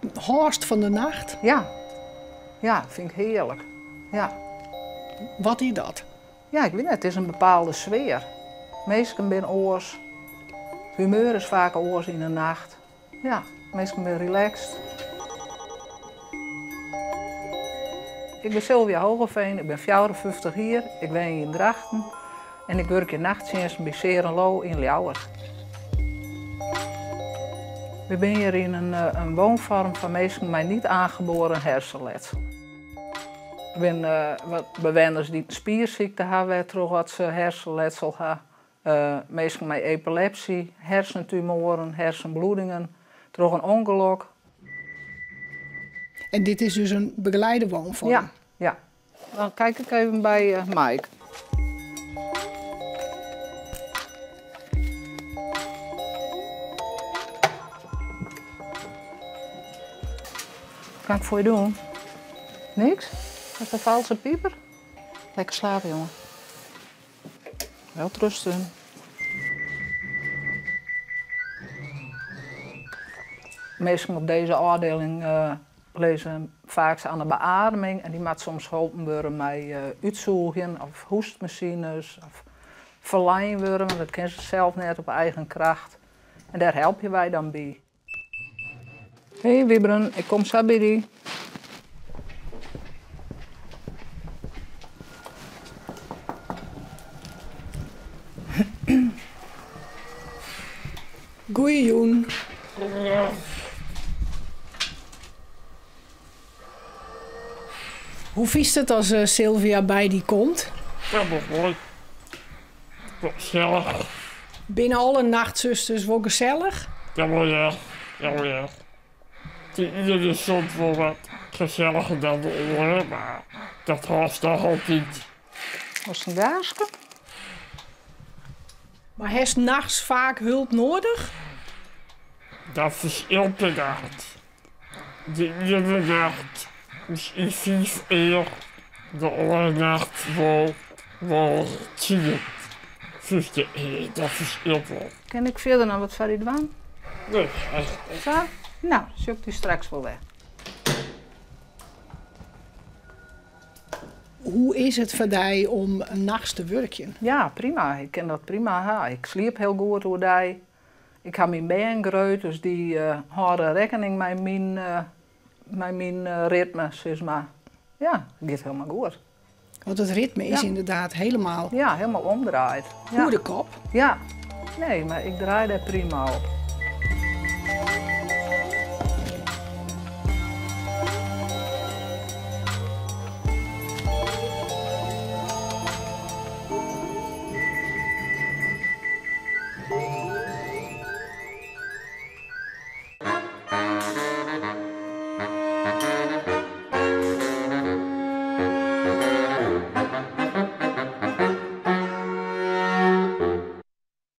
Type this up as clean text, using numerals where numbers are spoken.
Hâldst fan de nacht? Ja. Ja, fyn ik hearlik. Ja. Wat is dat? Ja, ik wit net, it is in bepaalde sfear. Minsken binne oars. It humeur is faak oars yn de nacht. Ja, minsken binne relaxed. Ik bin Sylvia Hogeveen, ik bin 54 jier, ik wenje yn Drachten en ik wurkje nachttsjinsten by 's Heeren Loo yn Ljouwert. We binne hjir yn in woonfoarm foar minsken mei niet aangeboren hersenletsel. Der binne wat bewenners dy't in spiersykte ha wêrtroch se hersenletsel ha. Minsken mei epilepsy, hersentumoaren, hersenbloedingen troch in ûngelok. En dit is dus in begeleide woonfoarm? Ja, ja. Dan kijk ik even by Mike. Kan ik foar je doen? Niks? Is dat valse pieper? Lekker slapen, jongen. Welterusten. Minsken op dizze ôfdieling lizze faak oan de beademing en dy moat soms holpen wurde mei útsûgjen of hoestmasines of ferlein wurde, want dat kinne se sels net op eigen kracht. En dêr helpe wy dan by. Hey Wybren, ik kom sa by dy. Goeiejûn. Hoe fynst it as Sylvia by dy komt? Ja, wol moai. Wol gesellich. Binne alle nachtsusters wol gesellich? Jawol ja, jawol ja. De iene is soms wol wat geselliger dan de oare, mar dat hâldst noch altyd. Wolst in gaaske? Mar hast nachts faak hulp noadich? Dat ferskilt per nacht. De iene nacht miskien fiif kear, de oare nacht wol wol tsien, 15 kear. Dat ferskilt wol. Kin ik fierder noch wat foar dy dwaan? Nee, eigentlik net. Sa? No, sjoch ik dy straks wol wer. Hoe is it foar dy om nachts te wurkjen? Ja, prima. Ik kin dat prima ha. Ik sliep hiel goed oerdei. Ik ha myn bern grut, dus dy hâlde rekkening mei myn, mei myn ritme, sis mar. Ja, it giet hielendal goed. Want it ritme is ynderdaad hielendal. Ja, hielendal omdraaid. Oer de kop. Ja, nee, mar ik draai dêr prima op.